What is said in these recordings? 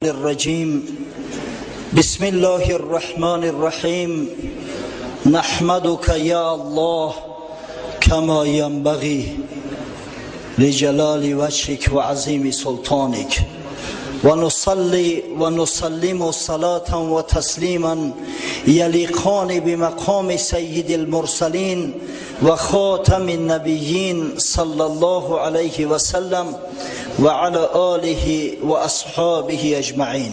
الرجيم. بسم الله الرحمن الرحيم. نحمدك يا الله كما ينبغي لجلال وجهك وعظيم سلطانك، ونصلي ونسلم صلاة وتسليما يليقان بمقام سيد المرسلين وخاتم النبيين صلى الله عليه وسلم وعلى آله وأصحابه أجمعين.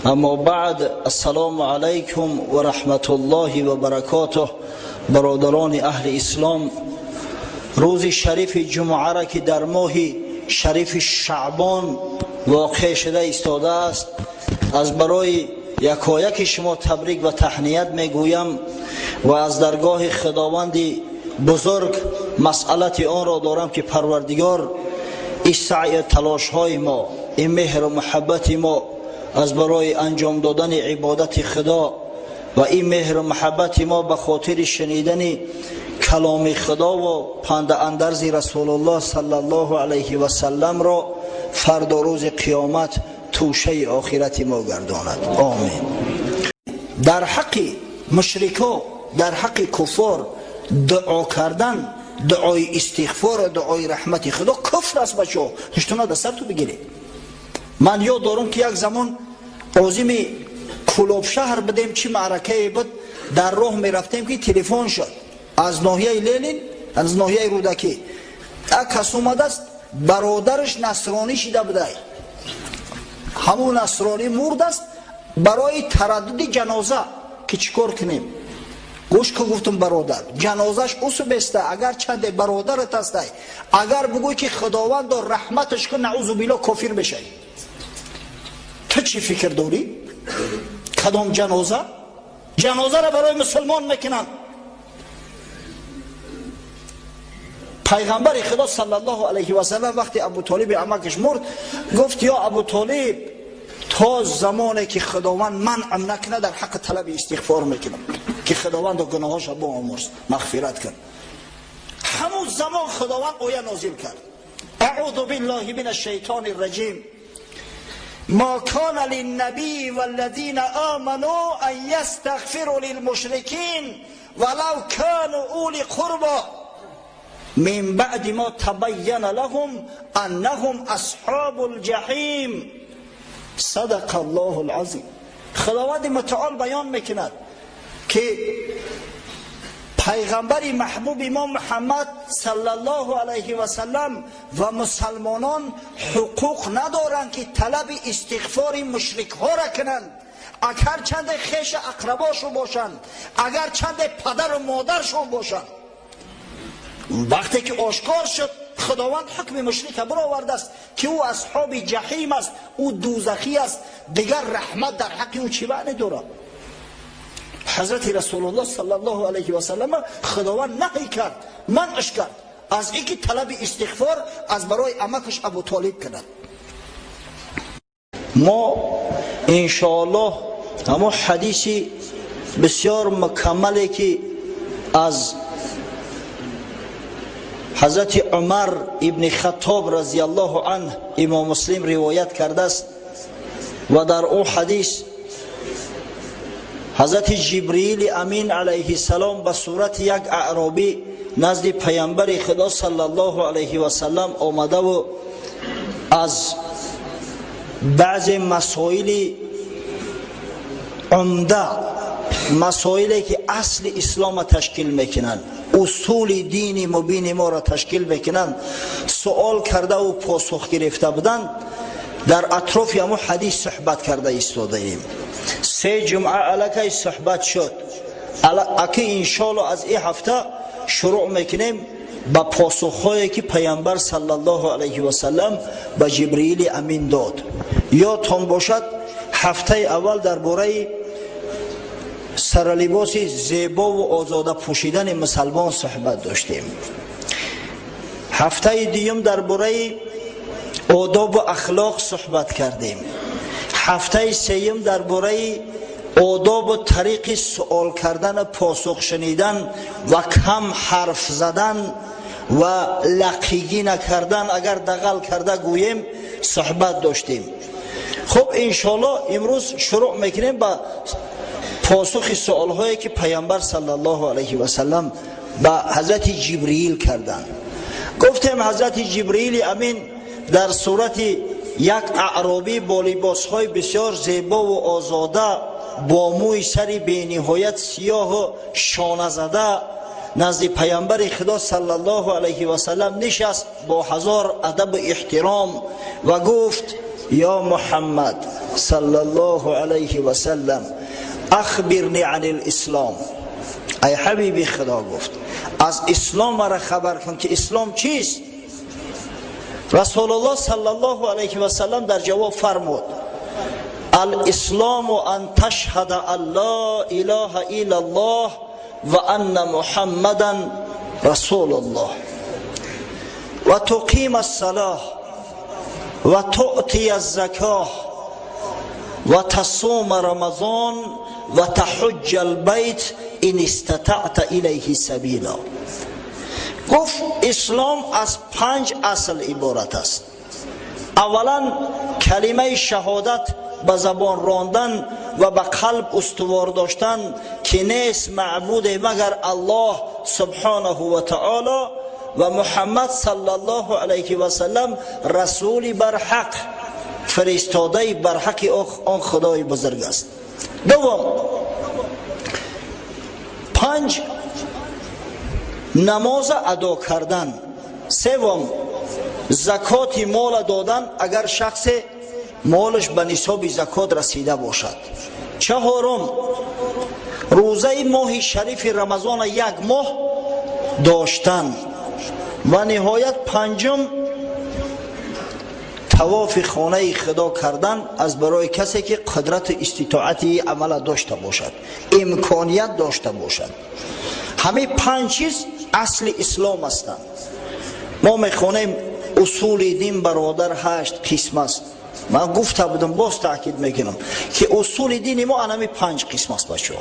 أما بعد، السلام عليكم ورحمة الله وبركاته. برادران أهل إسلام، روز شریف جمعه را که در ماه شریف شعبان واقع شده ایستاده است، از برای یکایک شما تبریک و تهنیت میگویم و از درگاه خداوند بزرگ مسئلت آن را دارم که پروردگار این سعی تلاش های ما، این مهر و محبت ما از برای انجام دادن عبادت خدا و این مهر و محبت ما به خاطر شنیدن کلام خدا و پند اندرز رسول الله صلی الله علیه و سلم را فردا روز قیامت توشه آخرت ما گرداند. آمین. در حق مشرکا، در حق کفار دعا کردن، دعای استغفار و دعای رحمت خدا کفر است. بچه‌ها هشتونا در سر تو بگیرید. من یاد دارم که یک زمان عظیم کلوب شهر بدیم، چی معرکه بود، در راه میرفتیم که تلفن شد از ناحیه لنین، از ناحیه رودکی، یک کس اومده است، برادرش نصرانی شده بوده، همون نصرانی مرد است، برای تردد جنازه که چیکار کنیم؟ گوش که گفتم برادر جنازش اوسو بسته، اگر چند برادرت هسته، اگر بگوی که خداوند رحمتش کن، نعوذ بالله کافر بشه. تو چی فکر داری؟ کدام جنازه؟ جنازه را برای مسلمان میکنن. پیغمبر خدا صلی الله علیه و سلم وقتی ابو طالب عمکش مرد گفت یا ابو طالب، تا زمانی که خداوند منعم نکنه در حق طلب استغفار میکنم که خداوند گناهاش را بیامرز، مغفرت کن. همون زمان خداوند آیه نازل کرد: اعوذ بالله من الشیطان الرجیم، ما كان للنبي والذين آمنوا أن يستغفروا للمشركين ولو كانوا أولي قربى من بعد ما تبين لهم أنهم أصحاب الجحيم. صدق الله العظیم. خداوند متعال بیان میکند که پیغمبر محبوب ما محمد صلی الله علیه و سلم و مسلمانان حقوق ندارند که طلب استغفار مشرک ها را کنند، اگر چند خیش اقرباشون باشند، اگر چند پدر و مادرشون باشند. وقتی که آشکار شد، خداوند حکم مشرک برآورده است که او اصحاب جحیم است، او دوزخی است، دیگر رحمت در حق او چی معنی دارد؟ حضرت رسول الله صلی الله علیه و سلم خداوند نهی کرد، منعش کرد از اینکه طلب استغفار از برای عمکش ابو طالب کند. ما انشاءالله اما حدیثی بسیار مکملی که از حضرت عمر ابن خطاب رضی الله عنه امام مسلم روایت کرده است و در او حدیث حضرت جبرئیل امین علیه السلام به صورت یک اعرابی نزد پیامبر خدا صلی الله علیه و سلم آمده و از بعض مسائل عمده، مسائلی که اصل اسلام تشکیل میکنند، اصول دین مبین ما را تشکیل میکنند، سوال کرده و پاسخ گرفته بودند. در اطراف همون حدیث صحبت کرده ایستاده ایم. سه جمعه علیکی صحبت شد، اکی انشالله از این هفته شروع میکنیم با پاسخهایی که پیامبر صلی الله علیه و سلم به جبرئیل امین داد. یادتان باشد هفته اول درباره سرلباس زیبا و آزاده پوشیدن مسلمان صحبت داشتیم. هفته دیوم درباره آداب و اخلاق صحبت کردیم. هفته سیوم درباره آداب و طریق سوال کردن و پاسخ شنیدن و کم حرف زدن و لقیگی نکردن، اگر دغل کرده گوییم، صحبت داشتیم. خب انشالله امروز شروع میکنیم با پاسخ سوالهایی که پیامبر صلی الله علیه و سلم با حضرت جبرئیل کردند. گفتیم حضرت جبرئیل امین در صورت یک اعرابی با لباسهای بسیار زیبا و آزاده، با موی سری به نهایت سیاه و شانه زده نزد پیامبر خدا صلی الله علیه و سلم نشست با هزار ادب و احترام و گفت یا محمد صلی الله علیه و سلم اخبرنی عن الاسلام. ای حبیب خدا، گفت از اسلام مرا خبر کن که اسلام چیست؟ رسول الله صلی الله علیه و سلم در جواب فرمود الاسلام ان تشهد ان لا اله الا الله و ان محمدا رسول الله و تقیم الصلاه و تؤتی الزکاه و تصوم رمضان و تحج البیت ان استطعت الیه سبیلا. گفت اسلام از 5 اصل عبارت است. اولا کلمه شهادت به زبان راندن و به قلب استوار داشتن که نیست معبود مگر الله سبحانه و تعالی و محمد صلی الله علیه و سلم رسول برحق، فرستاده برحق آن خدای بزرگ است. دوم، 5 نماز ادا کردن. سوم، زکات مال دادن اگر شخص مالش به نصاب زکات رسیده باشد. چهارم، روزه ماه شریف رمضان 1 ماه داشتن. و نهایت پنجم، طواف خانه خدا کردن از برای کسی که قدرت استطاعت عمل داشته باشد، امکانیت داشته باشد. همه 5 چیز اصل اسلام هستند. ما میخوانیم اصول دین برادر 8 قسم است. من گفته بودم، باز تاکید میکنم که اصول دین ما انمی 5 قسم است بچه‌ها.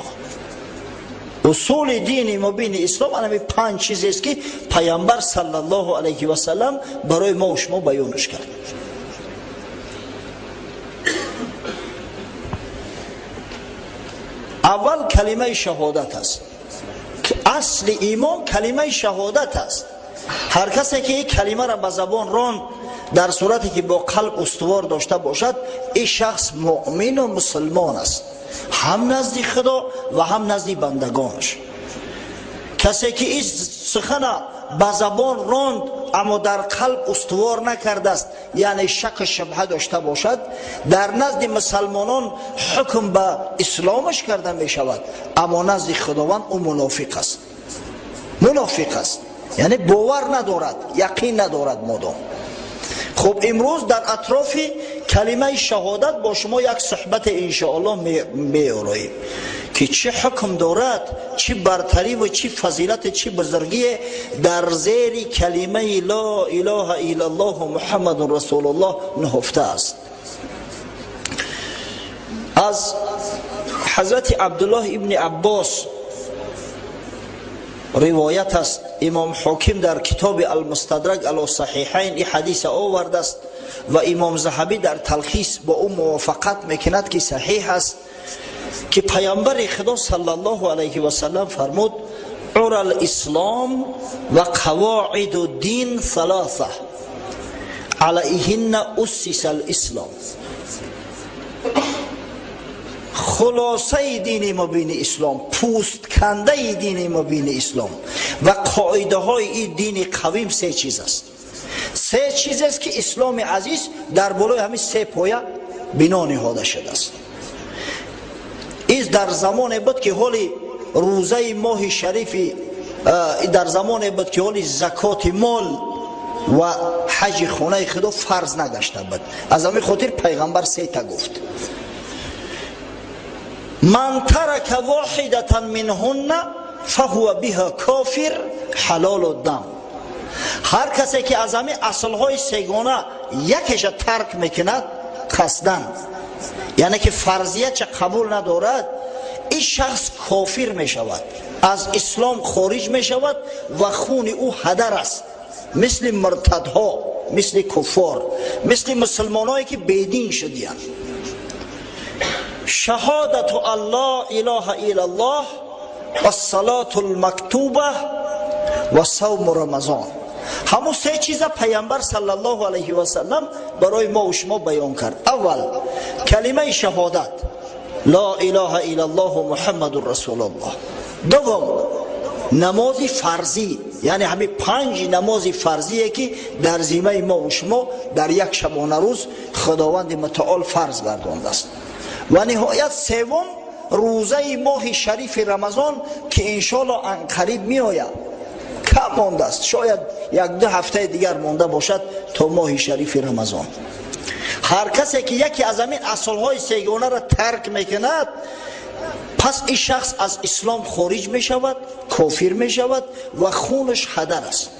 اصول دین مبین اسلام انمی 5 چیز است که پیامبر صلی الله علیه و سلم برای ما و شما بیانش کرد. اول کلمه شهادت است. اصل ایمان کلمه شهادت است. هر کسی که این کلمه را به زبان راند در صورتی که با قلب استوار داشته باشد، این شخص مؤمن و مسلمان است، هم نزد خدا و هم نزد بندگانش. کسی که این سخن به زبان راند اما در قلب استوار نکرده است، یعنی شک و شبهه داشته باشد، در نزد مسلمانان حکم به اسلامش کرده می شود، اما نزد خداوند او منافق است. منافق است یعنی باور ندارد، یقین ندارد مادام. خب امروز در اطراف کلمه شهادت با شما یک صحبت انشاءالله می‌آراییم که چه حکم دارد، چه برتری و چه فضیلت، چه بزرگی در زیر کلمه لا اله الا الله محمد رسول الله نهفته است. از حضرت عبدالله ابن عباس روایت است، امام حاکم در کتاب المستدرک علی صحیحین این حدیث آورده است و امام ذهبی در تلخیص با او موافقت میکند که صحیح است، که پیامبر خدا صلی الله علیه و سلم فرمود عر الاسلام و قواعد الدین ثلاثه علیهن اسس الاسلام. خلاصه دین مبین اسلام، پوست کنده دین مبین اسلام و قاعده های این دین قویم 3 چیز است. 3 چیز است که اسلام عزیز در بالای همین 3 پایه بنا نهاده شده است. این در زمان بود که حال روزه ماه شریف، در زمان بود که حال زکات مال و حج خانه خدا فرض نگشته بود. از همین خاطر پیغمبر 3 تا گفت: من ترک واحدة منهن فهو بها کافر حلال الدم. هر کسی که از همین اصلهای سگانه یکیش ترک میکند قصدن، یعنی که فرضیت چه قبول ندارد، این شخص کافر میشود، از اسلام خارج میشود و خون او هدر است، مثل مرتدها، مثل کفار، مثل مسلمانایی که بیدین شدیند. Шаҳодату ан ла илаҳа иллаллоҳ вассалатул мактуба ва савму Рамазон. Ҳамун се чиза Пайғамбар саллаллоҳу алайҳи васаллам барои мо ва шумо баён кард. Аввал калимаи шаҳодат ла илаҳа иллаллоҳу муҳаммадур расулуллоҳ. Дуввум намози фарзӣ, яъне ҳамин панҷ намози фарзие ки дар зиммаи мо ва шумо дар як шабонарӯз Худованди мутаол фарз гардондааст. Ва ниҳоят севум рӯзаи моҳи шарифи Рамазон ки иншоаллоҳ анқариб меояд. Кам мондааст, шояд як-ду ҳафтаи дигар монда бошад то моҳи шарифи Рамазон. Ҳар касе ки яке аз ҳамин асолҳои сегонаро тарк мекунад, пас ин шахс аз ислом хориҷ мешавад, кофир мешавад ва хунаш ҳадар аст.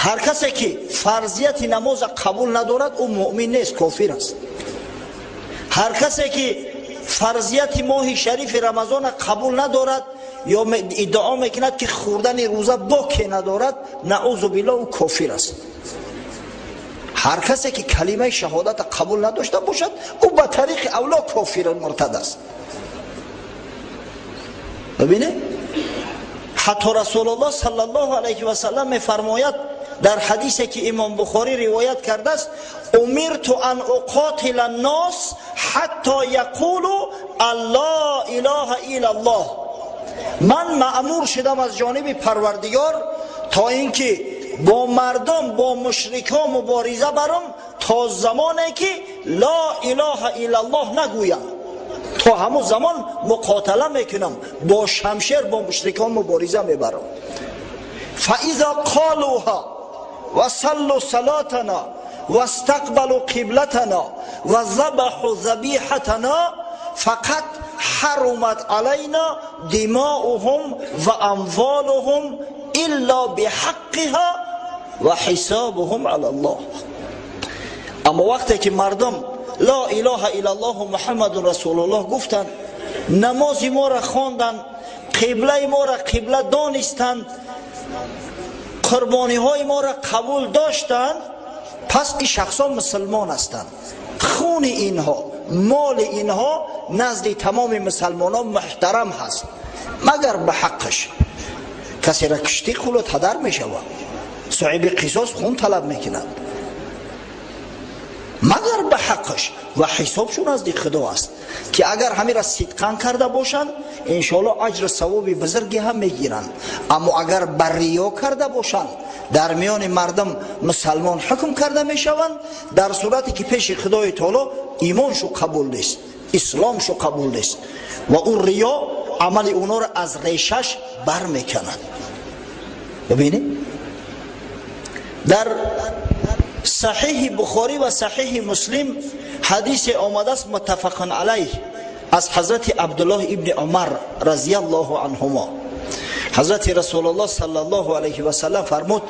Ҳар касе ки фарзияти намоза қабул надорад, ӯ муъмин нест, кофир аст. Ҳар касе ки фарзияти моҳи шарифи Рамазона қабул надорад ё иддао мекунад ки хӯрдани рӯза боке надорад, наузу биллоҳ, ӯ кофир аст. Ҳар касе ки калимаи шаҳодата қабул надошта бошад, ӯ ба тариқи авло кофиру муртад аст. Бибинед, ҳатто Расулуллоҳ саллаллоҳу алайҳи васаллам мефармояд дар ҳадисе ки Имом Бухорӣ ривоят кардааст: умирту ан уқотила ннос ҳатто яқулу ан ла илаҳа иллаллоҳ. Ман маъмур шудам аз ҷониби Парвардигор то ин ки бо мардум, бо мушрикҳо мубориза барам то замоне ки ла илаҳа иллаллоҳ нагӯянд. То ҳамун замон муқотала мекунам, бо шамшер бо мушрикон мубориза мебарам. Фаиза қолуҳа ва саллу салатана вастақбалу қиблатана ва забаҳу забиҳатана фақат ҳарумат алайна димоуҳум ва амволуҳум илла биҳаққиҳа ва ҳисобуҳум алаллоҳ. Аммо вақте ки мардум ла илаҳа иллаллоҳу муҳаммадун расулуллоҳ гуфтанд, намози моро хонданд, қиблаи моро қибла донистанд, қурбониҳои моро қабул доштанд, пас ин шахсон мусулмон ҳастанд. Хуни инҳо, моли инҳо назди тамоми мусалмонон муҳтарам ҳаст, магар ба ҳаққаш. Касеро киштӣ хулот ҳадар мешавад, соҳиби қисос хун талаб мекунад, магар ба ҳаққаш, ва ҳисобшон назди Худо аст ки агар ҳамира сидқан карда бошанд, иншоаллоҳ аҷру савоби бузурге ҳам мегиранд. Аммо агар ба риё карда бошанд, дар миёни мардум мусалмон ҳукм карда мешаванд, дар сурате ки пеши Худои таоло имоншу қабул нест, исломшу қабул нест, ва ӯ риё амали онҳоро аз решаш бармеканад. Бибинед, дар Саҳиҳи Бухорӣ ва Саҳиҳи Муслим ҳадисе омадааст муттафақун алайҳ аз ҳазрати Абдуллоҳ ибни Умар разияллоҳу анҳумо. Ҳазрати Расулуллоҳ саллаллоҳу алайҳи васаллам фармуд: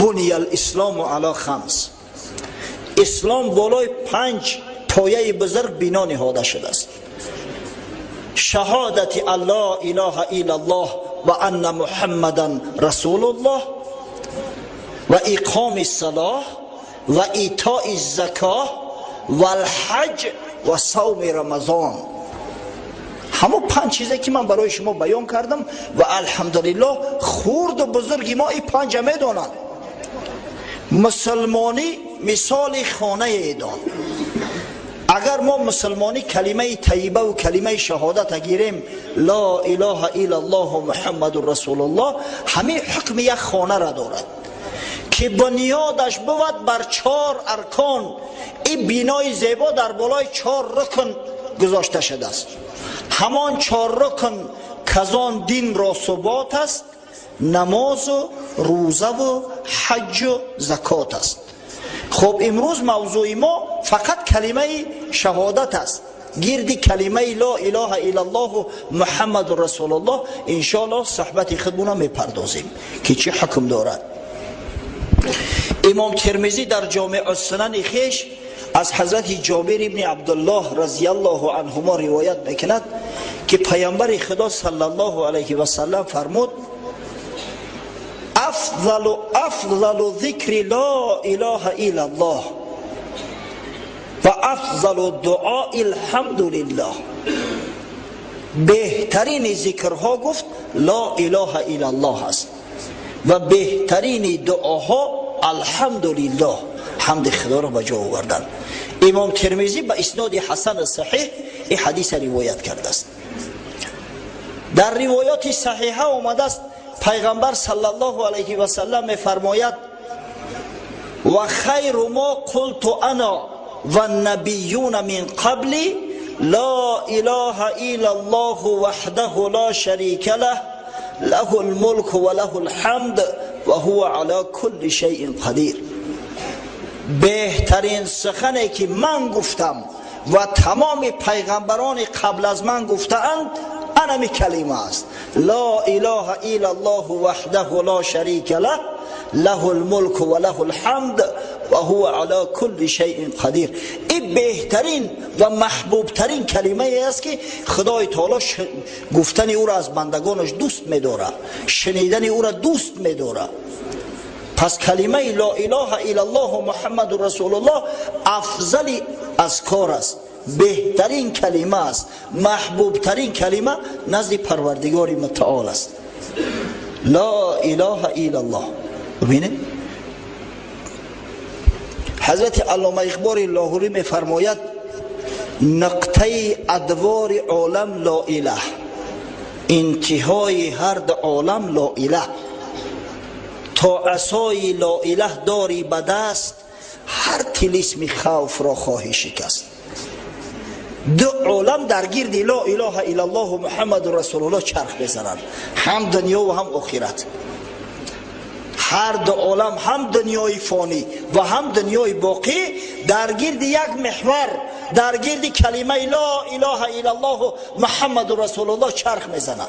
буния алислому ала хамс. Ислом болои панҷ пояи бузург бино ниҳода шудааст: шаҳодати ан ла илаҳа иллаллоҳ ва анна муҳаммадан расулуллоҳ ва иқоми салоҳ ва итои закоҳ валҳаҷ ва савми Рамазон. Ҳамон панҷ чизе ки ман барои шумо баён кардам, ва алҳамдулиллоҳ хурду бузурги мо ин панҷа медонанд. Мусулмонӣ мисоли хонае дон. Агар мо мусулмонӣ калимаи тайиба ва калимаи шаҳодата гирем, ла илаҳа иллаллоҳу муҳаммадун расулуллоҳ, ҳамин ҳукми як хонара дорад ки бунёдаш бувад бар чор аркон. Ин бинои зебо дар болои чор рукн гузошта шудааст. Ҳамон чор рукн казон динро субот аст, намозу рӯзаву ҳаҷҷу закот аст. Хуб, имрӯз мавзӯи мо фақат калимаи шаҳодат аст. Гирди калимаи ла илаҳа иллаллоҳу муҳаммадун расулуллоҳ иншоаллоҳ суҳбати худмона мепардозем ки чӣ ҳукм дорад. Имом Термизӣ дар Ҷомеъ Сунани хеш аз ҳазрати Ҷобир ибни Абдуллоҳ разияллоҳу анҳумо ривоят мекунад ки Пайғамбари Худо саллаллоҳу алайҳи васаллам фармуд: афзалу зикри ла илаҳа иллаллоҳ. و افضل الدعاء الحمد لله. بهترین ذکرها گفت لا اله الا الله است و بهترین دعاها الحمدلله، حمد خدا را به جا آوردن. امام ترمذی به اسناد حسن صحیح این حدیث روایت کرده است. در روایات صحیحه آمده است پیغمبر صلی الله علیه و سلم می‌فرماید و خیر ما قلت انا و النبیون من قبلی لا اله الا الله وحده لا شریک له له الملك وله الحمد وهو على كل شيء قدیر. بهترین سخنی که من گفتم و تمام پیغمبران قبل از من گفتند انمی کلمه است: لا اله الا الله وحده لا شریک له له الملك وله الحمد وهو على كل شيء قدیر. این بهترین و محبوب ترین کلمه است که خدای تعالی گفتن او را از بندگانش دوست می‌دارد، شنیدن او را دوست می‌دارد. پس کلمه لا اله الا الله محمد رسول الله افضل اذکار است، بهترین کلمه است، محبوب ترین کلمه نزد پروردگار متعال است. لا اله الا الله. ببینید حضرت علامه اقبال لاهوری می‌فرماید نقطه ادوار عالم لا اله، انتهای هر دو عالم لا اله. تا عصای لا اله داری به دست، هر طلسم خوف را خواهی شکست. دو عالم در گرد لا اله الا الله محمد رسول الله چرخ بزنند، هم دنیا و هم آخرت. هر دو عالم، هم دنیای فانی و هم دنیای باقی، در گرد یک محور، در گرد کلمه لا اله الا الله محمد رسول الله چرخ میزنند.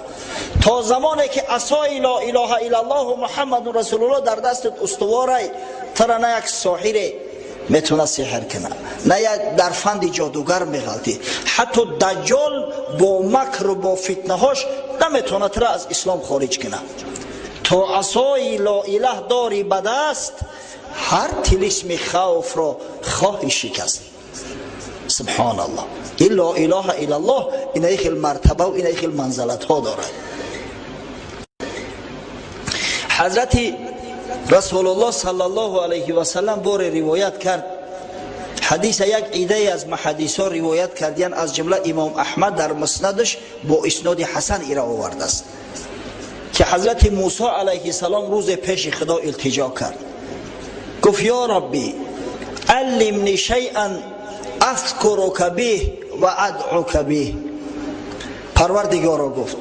تا زمانی که عصای لا اله الا الله محمد رسول الله در دستت استواره، ترا نه یک ساحر میتونه سحر کنه، نه یک در فند جادوگر میغلطی. حتی دجال با مکر و با فتنه هاش نمیتونه ترا از اسلام خارج کنه. تا عصای لا اله داری به دست، هر طلسم خوف را خواهی شکست. سبحان الله. این لا اله الا الله این خیلی مرتبه و این خیلی منزلت ها دارد. حضرت رسول الله صلی الله علیه و سلم بار روایت کرد، حدیث یک عده از محدثا روایت کردن، از جمله امام احمد در مسندش با اسناد حسن ایرا آورده است که حضرت موسی علیه السلام روز پیش خدا التجا کرد، گفت یا ربی علمنی شیئا اذکرک به و ادعوک به. پروردگارا گفت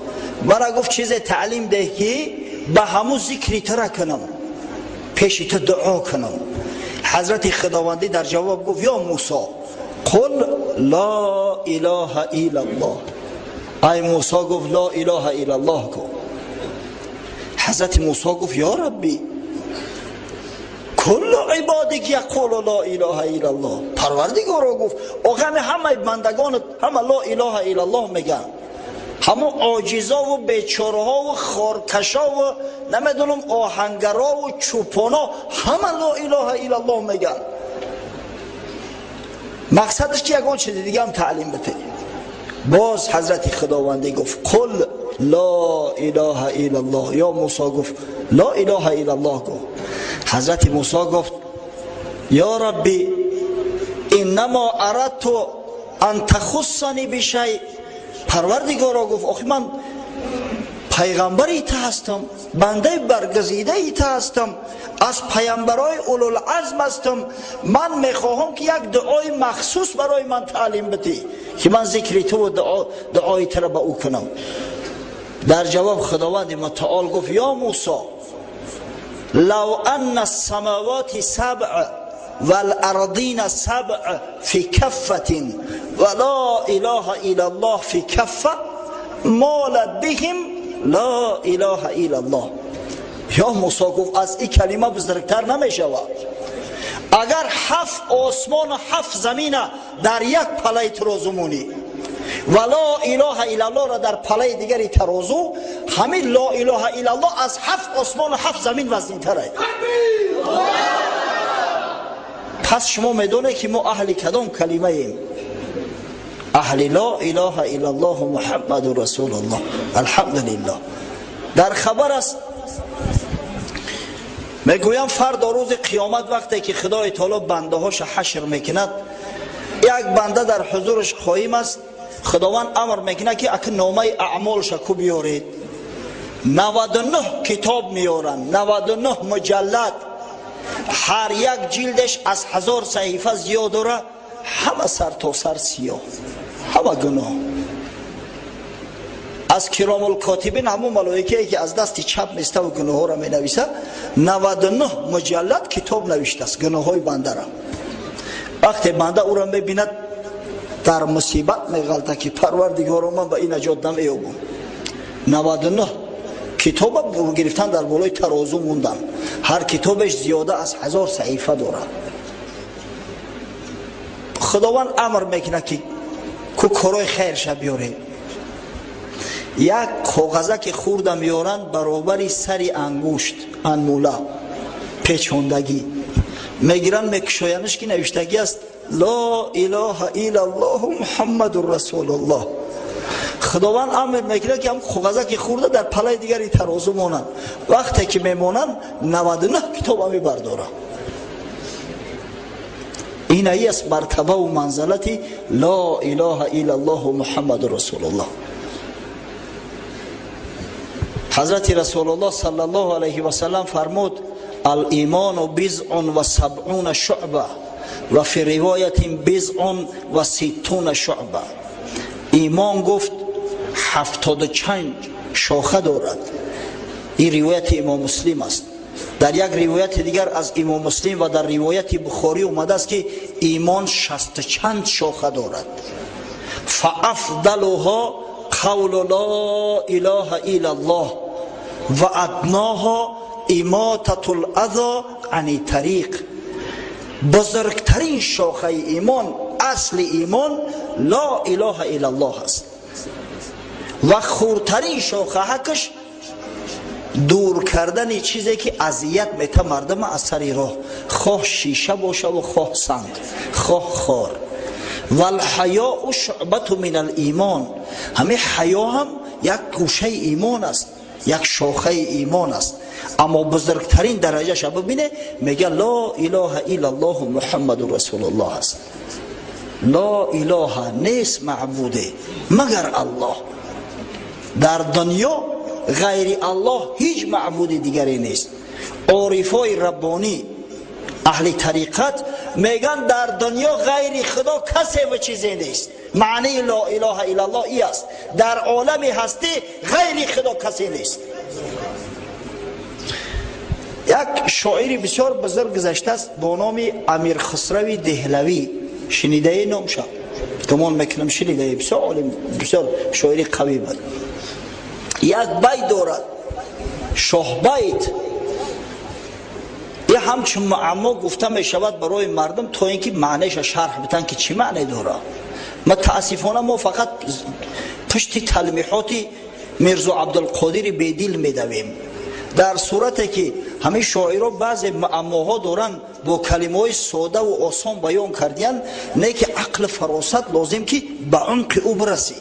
مرا، گفت چیز تعلیم ده که به همو ذکری تر کنم، پیش تو دعا کنم. حضرت خداوندی در جواب گفت یا موسی قل لا اله الا الله. ای موسی گفت لا اله الا الله گفت. حضرت موسی گفت یا ربی کل عبادک یقول لا اله الا الله. پروردگارا گفت آقا همه بندگان همه لا اله الا الله میگن، همه عاجزا و بیچاره ها و خارکشا و نمیدونم آهنگرا و چوپانا همه لا اله الا الله میگن. مقصدش که یکان چیز دیگه هم تعلیم بده. باز حضرت خداوندی گفت قل لا اله الا الله. یا موسی گفت لا اله الا الله گفت. حضرت موسی گفت یا ربی انما اردت ان تخصنی بشیء. پروردگارا گفت آخه من پیغمبری ته هستم، بنده برگزیده ته هستم، از پیامبرای اولوالعزم هستم، من میخواهم که یک دعای مخصوص برای من تعلیم بدی که من ذکر تو و دعای تو را به او کنم. در جواب خداوند متعال گفت یا موسی لو ان السماوات سبع والارضین سبع فی کفة ولا اله الا الله فی کفة مالت بهم لا اله الا الله. یا موسی گفت از این کلمه بزرگتر نمیشود. اگر هفت آسمان و هفت زمین در یک پله ترازو مونی و لا اله الا الله را در پله دیگری ترازو، همین لا اله الا الله از هفت آسمان و هفت زمین وزنین تره. Пас шумо медонед ки мо аҳли кадом калимаем? Аҳли ла илаҳа иллаллоҳ Муҳаммадур расулуллоҳ. Алҳамдулиллоҳ. Дар хабар аст, мегӯям фардо рӯзи қиёмат вақте ки Худои таоло бандаҳоша ҳашр мекунад, як банда дар ҳузураш қоим аст. Худованд амр мекунад ки ака номаи аъмолша ку биёред. 99 китоб меоранд, 99 муҷаллад, ҳар як ҷилдаш аз 1000 саҳифа зиёд дора, ҳама сар то сар сиёҳ, ҳама гуноҳ. Аз киромул котибин, ҳамун малоикае ки аз дасти чап меставу гуноҳҳоро менависад, 99 муҷаллад китоб навиштааст гуноҳҳои бандара. Вақте банда ӯро мебинад, дар мусибат меғалта ки Парвардигоро, ман ба ин наҷот намеёбам. 99 китоба гирифтан, дар болои тарозу мондан, ҳар китобеш зиёда аз 1000 саҳифа дорад. Худованд амр мекунад ки ку корои хайрша биёред. Як коғаза ки хурда меоранд, баробари сари ангушт анмула печондагӣ мегиранд, мекушоянаш ки навиштагӣ аст: ло илоҳа иллаллоҳу Муҳаммадур расулуллоҳ. Худованд амр мекунад ки ҳам коғаза ки хурда дар палаи дигари тарозу монанд. Вақте ки мемонанд, 99 китоба мебардорад. Инаи аст мартабаву манзалати ло илоҳа иллаллоҳу Муҳаммадур расулуллоҳ. Ҳазрати Расулуллоҳ саллаллоҳу алайҳи васаллам фармуд: алимону бизъун ва сабъуна шуъба ва фи ривоятин бизъун ва ситтуна шуъба. Имон, гуфт, 75 шоха дорад. Ин ривояти Имом Муслим аст. Дар як ривояти дигар аз Имом Муслим ва дар ривояти Бухорӣ омадааст ки имон шасту чанд шоха дорад. Фаафдалуҳо қавлу ло илоҳа иллаллоҳ ва адноҳо имотатул азо ани тариқ. Бузургтарин шохаи имон, асли имон ло илоҳа иллаллоҳ аст ва хурдтарин шохаҳакаш дур кардани чизе ки азият мета мардама аз сари роҳ, хоҳ шиша бошаву хоҳ санг, хоҳ хор. Валҳаёу шуъбату мин алимон. Ҳамин ҳаё ҳам як гӯшаи имон аст, як шохаи имон аст. Аммо бузургтарин дараҷаша бибине, мега ло илоҳа иллаллоҳу Муҳаммаду расулуллоҳ аст. Ло илоҳа, нест маъбуде магар Аллоҳ. Дар дунё ғайри Аллоҳ ҳеҷ маъбуди дигаре нест. Орифои раббонӣ, аҳли тариқат мегӯянд, дар дунё ғайри Худо касе ва чизе нест. Маънии ло илоҳа иллаллоҳ и аст: дар олами ҳастӣ ғайри Худо касе нест. Як шоири бисёр бузург гузаштааст бо номи Амир Хусрави Деҳлавӣ. Шунидаи номша? Гумон мекунам, шунидаи. Бисёр олим, бисёр шоири қавӣ буд. Як байт дорад, шоҳбайт. И ҳамчун муаммо гуфта мешавад барои мардум, то ин ки маънеша шарҳ битан ки чӣ маъне дорад. Мутаассифона, мо фақат пушти талмиҳоти Мирзо Абдулқодири Бедил медавем, дар сурате ки ҳамин шоиро баъзе муаммоҳо доранд, бо калимаҳои содаву осон баён кардиянд, не ки ақли фаросат лозим ки ба умқи ӯ бирасӣ.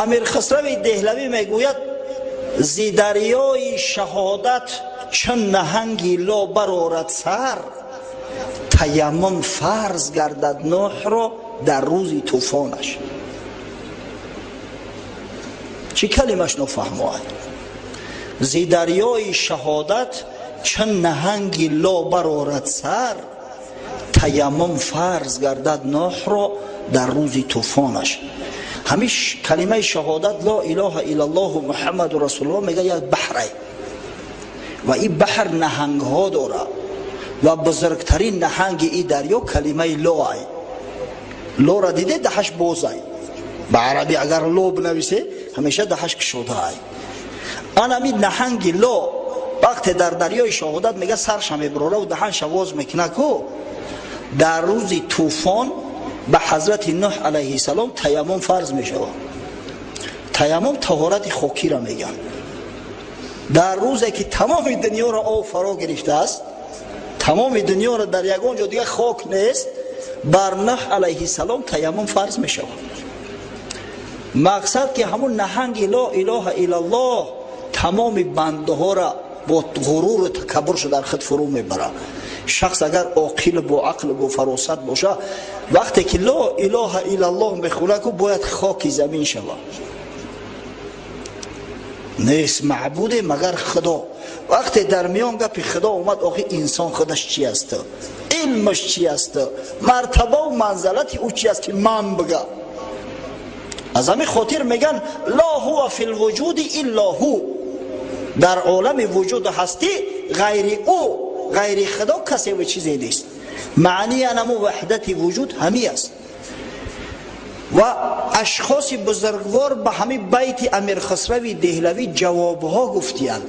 Амир Хисрави Деҳлавӣ мегӯяд: зи дарёи шаҳодат чун наҳанги ло барорад сар, таяммум фарз гардад Нӯҳро дар рӯзи тӯфонаш. Чӣ калимаш нофаҳмоад? Зи дарёи шаҳодат чун наҳанги ло барорад сар, таяммум фарз гардад Нӯҳро дар рӯзи тӯфонаш. Ҳамин калимаи шаҳодат, ло илоҳа иллаллоҳу Муҳаммаду расулуллоҳ, мега як баҳрай ва ин баҳр наҳангҳо дорад ва бузургтарин наҳанги ин дарё калимаи лоай. Лора диде, даҳаш бозай. Ба арабӣ агар ло бинависе, ҳамеша даҳаш кушодаай. Анами наҳанги ло вақте дар дарёи шаҳодат, мега, сарша мебарораву даҳанша воз мекуна ку, дар рӯзи тӯфон ба ҳазрати Нӯҳ алайҳиссалом таяммум фарз мешавад. Таяммум таҳорати хокира мегӯянд. Дар рӯзе ки тамоми дунёро об фаро гирифтааст, тамоми дунёро, дар ягон ҷо дига хок нест, бар Нӯҳ алайҳиссалом таяммум фарз мешавад. Мақсад, ки ҳамун наҳанги ло илоҳа иллаллоҳ тамоми бандаҳоро бо ғуруру такаббуршо дар худ фурӯ мебарад. Шахс агар оқилу бо ақлу бо фаросат боша, вақте ки ло илоҳа иллаллоҳ мехонад, ку бояд хоки замин шавад. Нест маъбуде, магар Худо. Вақте дар миён гапи Худо омад, охи инсон худаш чи аст, илмаш чи аст, мартабаву манзалати ӯ чи аст, ки ман бига? Аз ҳамин хотир меган: ла ҳува фи лвуҷуди илла ҳу. Дар олами вуҷуду ҳастӣ ғайри ӯ, ғайри Худо касеву чизе нест. Маънии анаму ваҳдати вуҷуд ҳамӣ аст. Ва ашхоси бузургвор ба ҳамин байти Амирхусрави Деҳлавӣ ҷавобҳо гуфтиянд.